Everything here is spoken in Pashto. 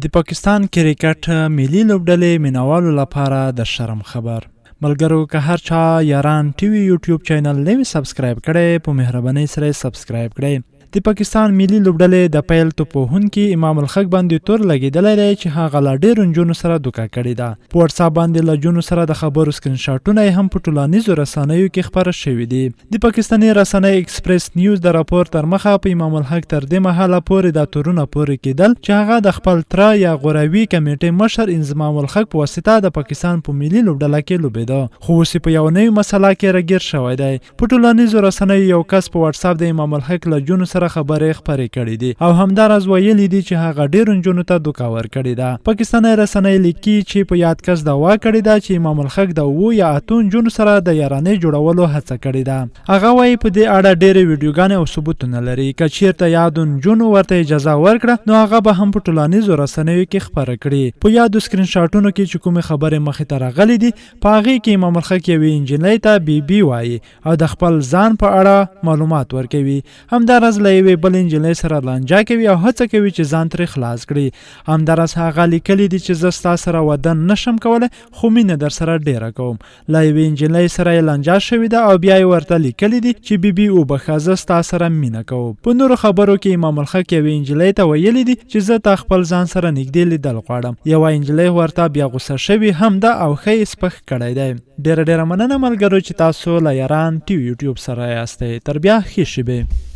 د پاکستان کرکټ ملي لوبډلې مینوالو لپاره د شرم خبر. ملګرو که هر چا یاران ټي وي یوټیوب چینل نوی سبسکرایب کړی، په مهربانۍ سره سبسکرایب کړئ. د پاکستان ملي لوبډلې د پیل توپوهونکي امام الحق باندې تور لګېدلی دی چې هغه له ډېرو نجونو سره دوکه کړې ده. په وټساپ باندې له جونو سره د خبرو سکرین شاټونه یې هم په ټولنیزو رسنیو کې خپاره شوي دي. د پاکستاني رسنۍ ایکسپریس نیوز د راپور تر مخه، په امام الحق تر دې مهاله پورې دا تورونه پورې کېدل چې هغه د خپل تره یا غوراوي کمېټې مشر انضمام الحق په واسطه د پاکستان په ملي لوبډله کې لوبېده، خو اوس یې په یوه نوې مسله کې راګیر شوی دی. په ټولنیزو رسنیو یو کس په واټساپ د امام الحق له جونو سره خبرې خپرې کړې دي او همداراز ویلي دي چې هغه ډېرو نجونو ته دوکه ورکړې ده. پاکستانۍ رسنۍ لیکي چې په یاد کس دعوا کړې ده چې امام الحق د اوو یا اتو نجونو سره د یارانې جوړولو هڅه کړې ده. هغه وایي په دې اړه ډېرې ویډیوګانې او ثبوتونه لري، که چیرته یادو نجونو ورته اجازه ورکړه نو هغه به هم په ټولنیزو رسنیو کې خپره کړي. په یادو سکرین شاټونو کې چې کومې خبرې مخې ته راغلې دي، په هغې کې امام الحق یوې نجلۍ ته بي بي وایي او د خپل ځان په اړه معلومات ورکوي. همداراز له یوې بلې نجلۍ سره لانجه کوي او هڅه کوي چې ځان ترې خلاص کړي. همداراز هغه لیکلي دي چې زه ستا سره واده نشم کولی، خو مینه درسره ډیره کوم. له یوې نجلۍ سره یې لانجه شوې ده او بیا یې ورته لیکلي دي چې بي بي وبخښه، زه ستا سره مینه کوم. په نورو خبرو کې امام الحق یوې نجلۍ ته ویلي دي چې زه تا خپل ځان سره نږدې لیدل غواړم. یوه نجلۍ ورته بیا غوسه شوې هم ده او ښه یې سپښ کړی دی. ډیره ډیره مننه ملګرو چې تاسو له یاران ټي وي یوټیوب سره یاستئ. تر بیا ښې شیبې.